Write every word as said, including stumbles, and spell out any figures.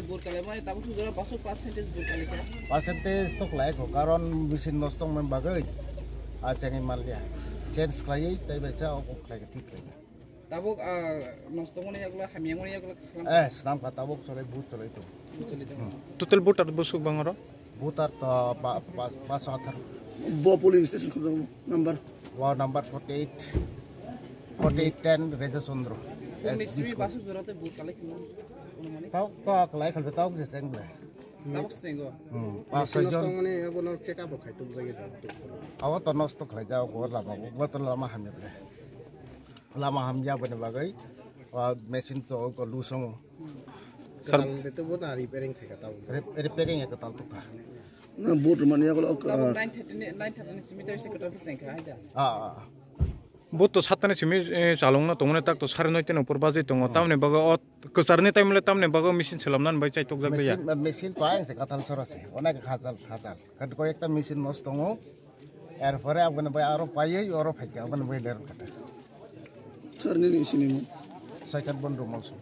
Vote kalaimani tabuk sujura basuk percentage vote kalaikha. Percentage to khlai kho, karon machine nosto wngmani bagwi a chengwi manliya. Change khlaiwi tei bai cha o khlai kha, thik khlai kha. Tabuk, ah, nosto wngmani yakla, hamya wngmani yakla slam. Eh, slam kha, tabuk cholai, vote cholai to. Vote cholai to. Hmm. Total voter bwswk bang oro? Voter to pa, pa, paso athar. Bo polling station khobjak number? Wa number forty eight, forty eight ten Reja Chandra. Bongni simi basuk jora tei vote kalai khna. Tau to kalai khalbe tau je cheng ble. Tabuk chengo. Hmm, pas soi jon. Nosto wngmani abo no check up khai tuk jagi da. Awa to nosto khlai jao ko lama, bo to lama hamya ble. Lama hamya bani bagwi, ah, machine to ko lusongo. Sir, katal de to bo na repairing khai ka tau. Re-, repairing ya katal to ka. Na vote mani ya ko, tabuk ah, nine thirty ni, nine thirty ni simi tei se katal ke sengkha, haida. Ah, ah, ah. Vote to satta ni simi, eh, chalong na tongmani tak to sare noi ten upor baji tongo. Hmm. Tamni bagwi o kwchar ni time le tamni bagwi machine selam nan bai chai tok jak ya. Machine, machine to ayang se katal sora se. Onek hajal, hajal. Kan ko ekta machine nos tongo. Erpore aboni bai aro paiwi oro phaikha, aboni bai ler kata. Sir, nini sinimung? Saikat Bondu Molsong.